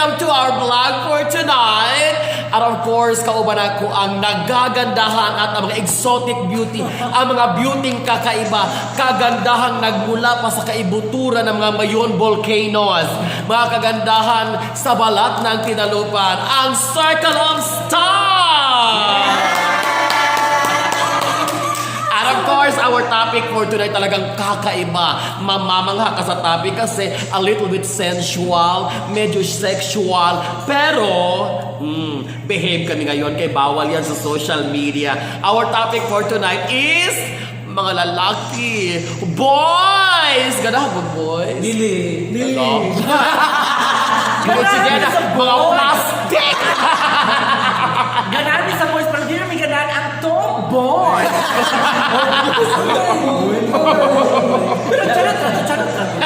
Welcome to our vlog for tonight. And of course, kauban ako ang nagagandahan at ang mga exotic beauty, ang mga beauty kakaiba, kagandahang nagmula pa sa kaibuturan ng mga Mayon volcanoes, mga kagandahan sa balat ng tinalupan, ang Circle of Stars! And of course, our topic for tonight, talagang kakaiba. Mamamangha ka sa topic kasi a little bit sensual, medyo sexual, pero behave kami ngayon kay bawal yan sa social media. Our topic for tonight is mga lalaki. Boys! Ganahan mo, boys? Dili. Dili. Sige na, mga plastic! Ganahan mi sa boys, pero di namin ganahan ang tomboy. Pero charot ra to, charot ra to.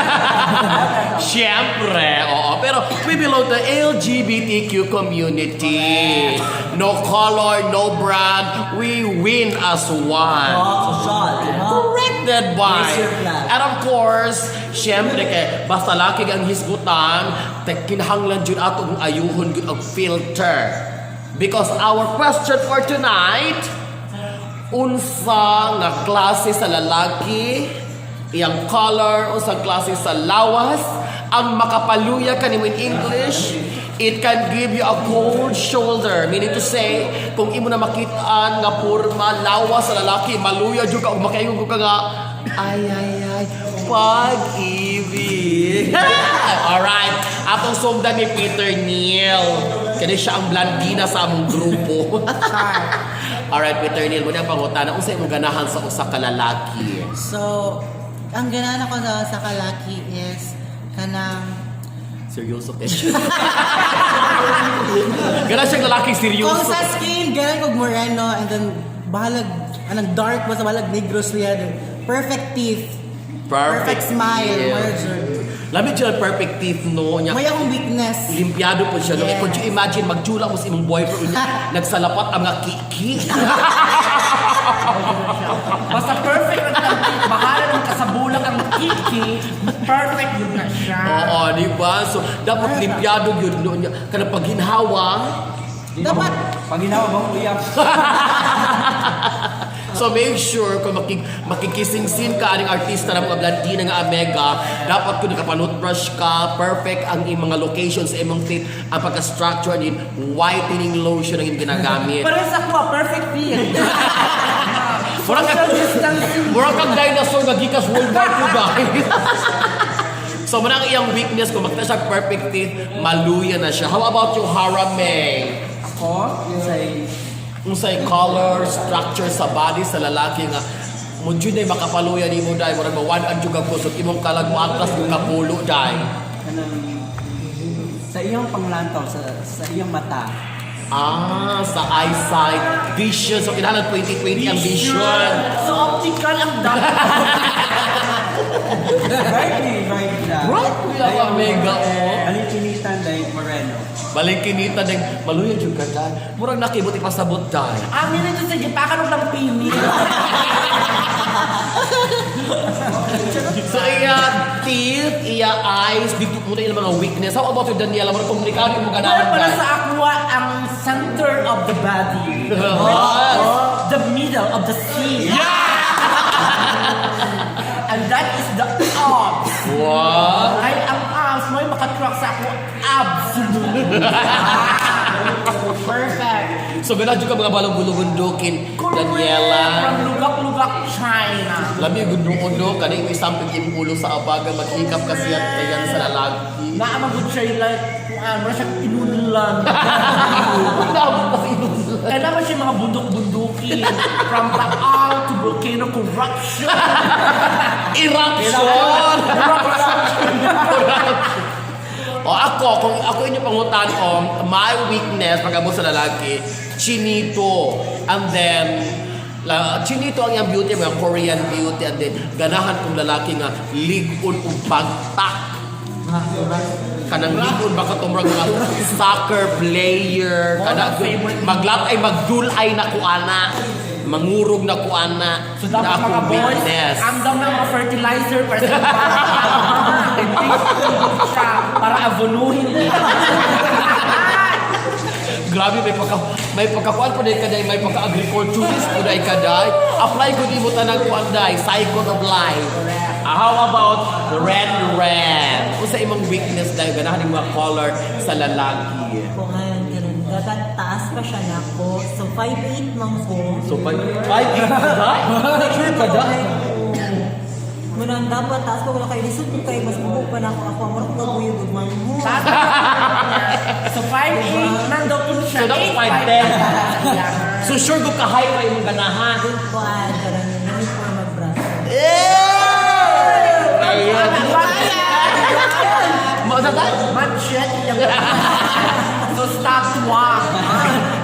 Siyempre, oo. Pero we belong to LGBTQ community. No color, no brand. We win as one. Social. Corrected by. Raise your flag. And of course, siyempre kay basta laki ang hisgutan, te kinahanglan jud ato ang ayuhon gyud ang filter. Because our question for tonight, unsa nga klase sa lalaki, iyang color, unsa klase sa lawas, ang makapaluya kanimo? In English, it can give you a cold shoulder. Meaning to say, kung imo na makitaan nga porma, lawas sa lalaki, maluya jud ka ug makaingon ka nga, "Ay, ay, ay, pag-ibig." Alright, atong sugdan ni Peter Neil. Kani siya ang blandina sa among grupo. Alright, Peter Neil, muna ang pangutana, unsa imong ganahan sa usa ka lalaki? So, ang ganahan ako sa kalaki is kanang Seryoso kay siya. Ganahan siya lalaki seryoso. Kung sa skin, ganahan kog moreno and then bahalag anang dark ba sa bahalag negros niya. Perfect teeth. Perfect smile. Teeth. Merger. Lami siya perfect teeth, no? Nya, May akong weakness. Limpiado po siya, no? Yes. Could you imagine, magtsula mo sa imong boyfriend, unya, nagsalapat ang mga kiki. Basta perfect lang ang teeth. Bahala ng kasabulag ang kiki. Perfect yun na siya. Oo, di ba? So, dapat limpiado yun, no? Nya, kanang paghinhawa. Dapat Paginawa bang uyap? So make sure kung makikissing scene ka aning artista ng mga Blandina nga Amega, dapat kung nakapanutbrush ka, perfect ang imong mga locations sa imong teeth, ang pagka-structure ni whitening lotion ang imong ginagamit. Pero sa ako, perfect teeth. Murag Social distancing. Murag kang dinosaur nga gikas World War II, guys. So mao ang iyang weakness, kung makita siya perfect teeth, maluya na siya. How about you, Harame? Ako, say, Unsay color, structure sa body sa lalaki nga mo jud ay makapaluya nimo dai, murag mawan-an jud ang kusog imong kalag, mo atras yung kapulo dai? Kanang sa iyong panglantaw, sa iyong mata. Ah, sa eyesight, vision. So kinahanglan 2020 ang vision. So optical ang dami. Brightly, bright na. Bright ang Omega, oh. Balingkinitan dahil Moreno. Balingkinita ding maluya jud ka dai. Murag nakibot ipasabot dai. Amin ito sa gipakan og lampini. So iya teeth, iya eyes, dito mo na ilang mga weakness. How about you, Daniela? Murag komplikado imong Well, ganahan para dai. sa ako ang center of the body. Which is the middle of the sea. And that is the abs. Wow. Ay, ang abs mo ay makatrack sa ako. Absolutely. Perfect. So ganahan jud ka mga balong-bulungundukin, Daniela. From Lugak-Lugak, China. Lami gundong-undo kani imong isampig imong ulo sa abaga, maghikap kasi at kayan sa lalaki. Naamagod siya like, kung ano, siya inunlan. Naabot pa sa inunlan. Kaya naman siya mga bundok-bundukin. From Taal to volcano corruption. Eruption! O ako, kung ako inyo pangutan o my weakness pag abot sa lalaki, chinito. And then, la, chinito ang iyang beauty, mga Korean beauty. And then, ganahan kong lalaki nga ligon ug bagtak. Kanang ligon baka tumrag mga soccer player. Kana maglat ay magdulay na kuana. Mangurog na kuana. So dapat na akong mga boys, weakness. Andam na mga fertilizer para sa siya para abonuhin nila. Grabe, may pagkakuan po ka day, may pagka-agriculturist po day ka day. Apply ko di mo tanang kuan day, cycle of life. Ah, how about red red? Unsa imong weakness day ganahan yung mga color sa lalaki? Kuan, karon dapat taas pa siya nako. So 5'8 man ko. So, 5'8 ka day? Sure ka day? Muna ang dapat taas pa wala kayo lisod kung kayo mas bubo pa nako ako ang murag kaguyod ug manghod. So 5'8 man daw po siya. So, dapat 5'10. So, sure ko ka high pa imong ganahan. Kuan, karon yung limit for magbraso. Ayun. Mo sa Machete yung. So stop walk.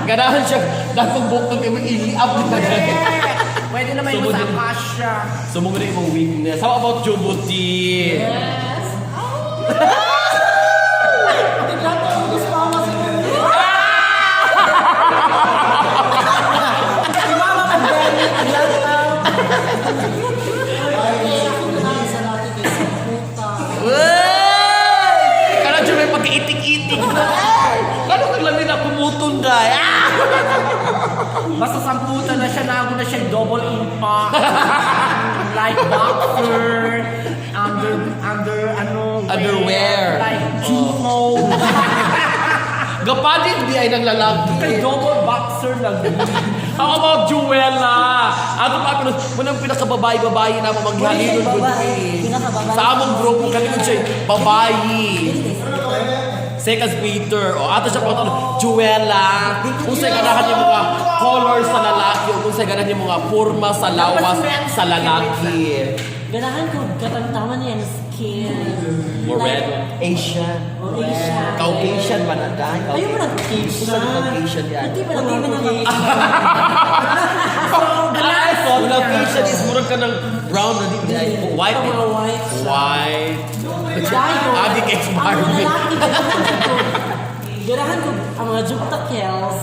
Ganahan siya. Dakong buhok kay mo iliab na day. Pwede naman yung sa Akasha. So, mo na imong weakness. How about Jubuti? Yes. Mama ka, Benny. Lantaw. Wey! Kana dyan may pagkaitik-itik na. Kano kang lamin na kumutong day? Ah! Basta samputan na siya, nago na siya double impact. Like boxer, under, ano, Underwear. Like jumo. Gapadit di ay ng lalaki. Kay double boxer lang. How about Juela? Ato pa pero munang pinakababae-babae na mo maghalilon gud. Babae, pinakababae. Sa among grupo kalikod siya babae. Second Peter. O ato siya pa Juela. Unsay ganahan yung mga color sa lalaki o unsay ganahan yung mga forma sa lawas sa lalaki. Ganahan ko katamtaman niya ang skin. Moreno. Asian. Like, Asian. Caucasian ba na dahil? Ayaw mo nag-Caucasian. Usa Caucasian yan. Hindi pa naman Caucasian. Ah, so Caucasian is murag ka ng brown na di ay, white. Mga white siya. White. Dayo. Adi kay Ang mga Barbie. lalaki, ganahan ko ang mga juktakels.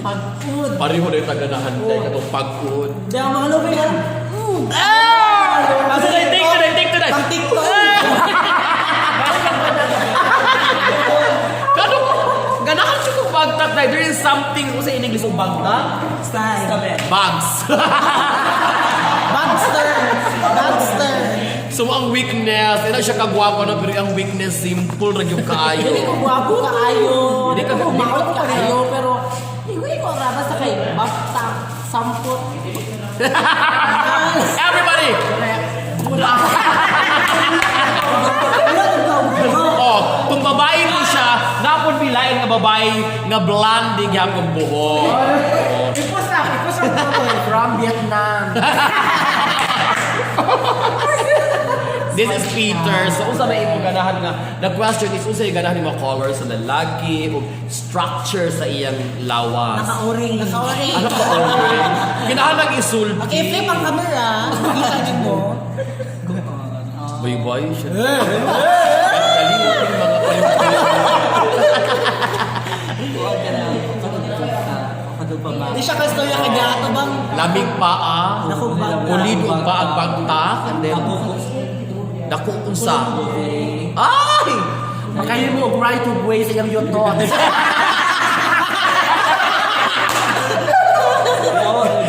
Pagkud. Pareho na yung taganahan tayo katong pagkud. Dahil ang mga lobby nga, Ah! Asa na, take to take to Pang TikTok. Kano ganahan siya kung bagtak na. There is something kung sa in English ang bagtak. Style. Bugs. Bagster. Bagster. So ang weakness, ina siya kagwapo na pero ang weakness simple ra gyud Hindi kaayo. ko gwapo kaayo. Hindi Hindi ka- ko maot kaayo, pero hindi ko ra basta kay basta sampot. Everybody! Oh, kung babae mo siya, napon bilain nga babae nga blonde gyapon buhok. Ipos ang photo from Vietnam. This is Peter. So unsa may imong ganahan nga the question is unsa yung ganahan nimo color sa lalaki o structure sa iyang lawas. Naka-orange. Naka-orange. Ano ka orange? Kinahanglan isulti. Okay, flip ang camera. Kita niyo mo. Bay-bay siya. Kalimot yung mga palimot. Huwag ka na. Katong pa ba? Di siya kastorya kay gato bang. Lamig paa. Naku, bagtak. Pulido ang paa ang bagtak. And then, dako unsa. Ay! Makahimo og right of way sa iyang yutot.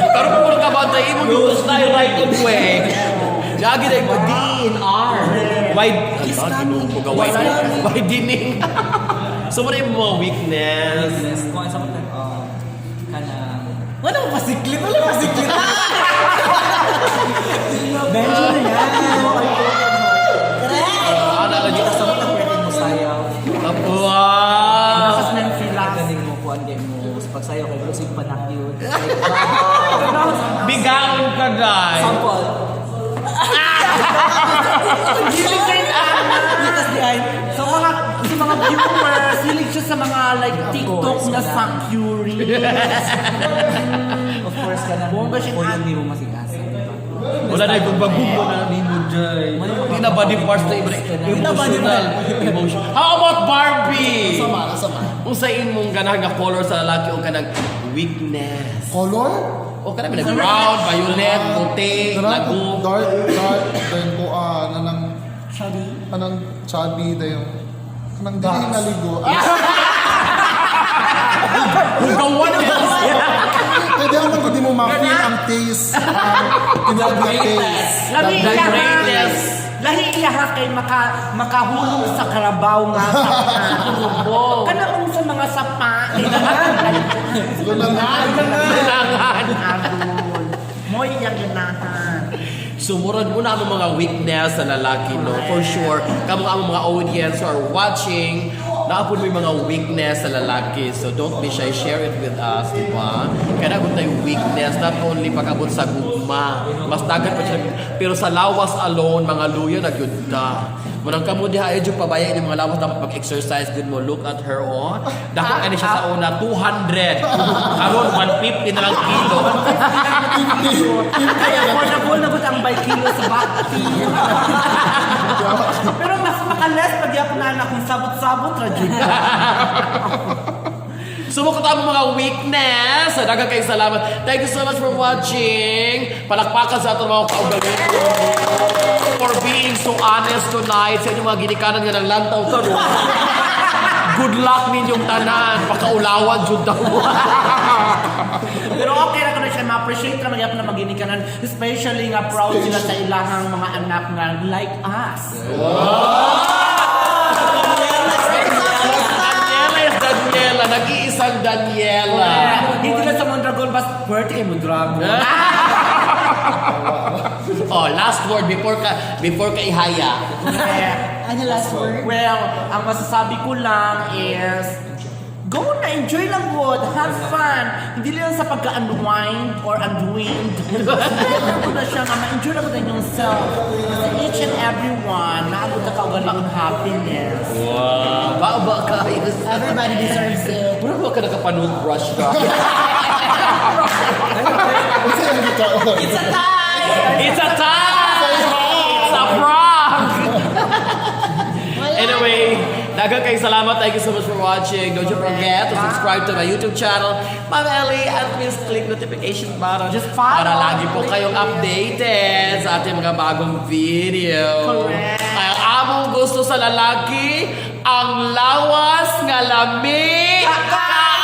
Pero kung wala ka ba tayo, imong yutos na yung right of way. Jagi na yung DNR. Why, ala, ginoo ko ga, why dining? So, what yung mga weakness? Yes, kung ano sa mga kanang Wala mo pasiklit. Wala pasiklit. Benjo na yan. Correct. Ano, lagi sa mga pwede mo sayaw. Wow! Nasa Memphis. Galing mo kuan kay mo sa pagsayaw kay Bro sig panakyut. Like, wow. Bigaon ka, day. Sample. Hilig siya yung Litas di ay. So mga viewers, hilig siya sa mga like TikTok course, na wala. sakuri. Of course kanang Bongga siya. kuyog nimo masigasa. Wala na yung bagugo na ni mo, Jay. Di na body parts na iba. Emotional. Emotion. How about Barbie? Sama, sama. Unsa imong ganahan nga color sa lalaki o kanang weakness? Color? O kanang may brown, violet, puti, Dark, lago. dark, dark, then ko, ah, nanang, Chubby. anang chubby, dahil, kanang dili naligo. Ah! Hugawan na siya. Kaya di naman kung di mo ma-feel ang taste, ang tinuod na taste. Lahi The iya ha. greatest. Lahi iya ha kay makahulong sa karabaw nga. Subo. Kanang sa mga sapa. Lulangan. Kailangan. Agol. Moy iyang ganahan. Sumurod mo na ang mga weakness sa lalaki, no? For sure, kamo ang mga audience who are watching, naapon mo yung mga weakness sa lalaki. So don't be shy, share it with us, di ba? Kaya na tayo weakness, not only pag-abot sa gugma, mas dagat pa siya. Pero sa lawas alone, mga luya, nagyud ta. Munang kamo diha ay jud pabaya inyong mga lawas dapat mag-exercise good mo. Look at her, oh. Dako ani siya sa una 200. Karon 150 na lang kilo. Kaya affordable na gud ang by kilo sa bakti. Pero mas makales pag yapon na kung sabot-sabot ra jud. Sumukot ang mga weakness. So, daghang kayong salamat. Thank you so much for watching. Palakpakan sa atong mga kaugalingon for being so honest tonight sa inyong mga ginikanan nga ng lantaw karon. Good luck ninyong tanan. Pakaulawan jud daw. Pero okay ra kuno siya ma-appreciate ra magyapon na maginikanan, especially nga proud sila sa ilahang mga anak nga like us. Daniela is Daniela. Nag-iisang Daniela. Hindi lang sa Mondragon, bas pwerte kay Mondragon. Oh, last word before ka ihaya. Yeah. Ano last word? Well, ang masasabi ko lang is, go na, enjoy lang good, have fun. Hindi lang sa pagka-unwind or unwind. Basta na siya nga, ma-enjoy lang mo yung self. Kasi each and every one, naabot na kaugalingon happiness. Wow. Ba ka? Everybody deserves it. Mura ba ka nakapanoothbrush ka? Kasi ang gikaon. It's a tie! It's a tie! It's a prank! Anyway, daghang kayong salamat. Thank you so much for watching. Don't you forget to subscribe to my YouTube channel, Ma'am Ellie, and please click notification button Just follow. para lagi po kayong updated sa ating mga bagong video. Correct. Kaya among gusto sa lalaki, ang lawas nga lami. Kaka!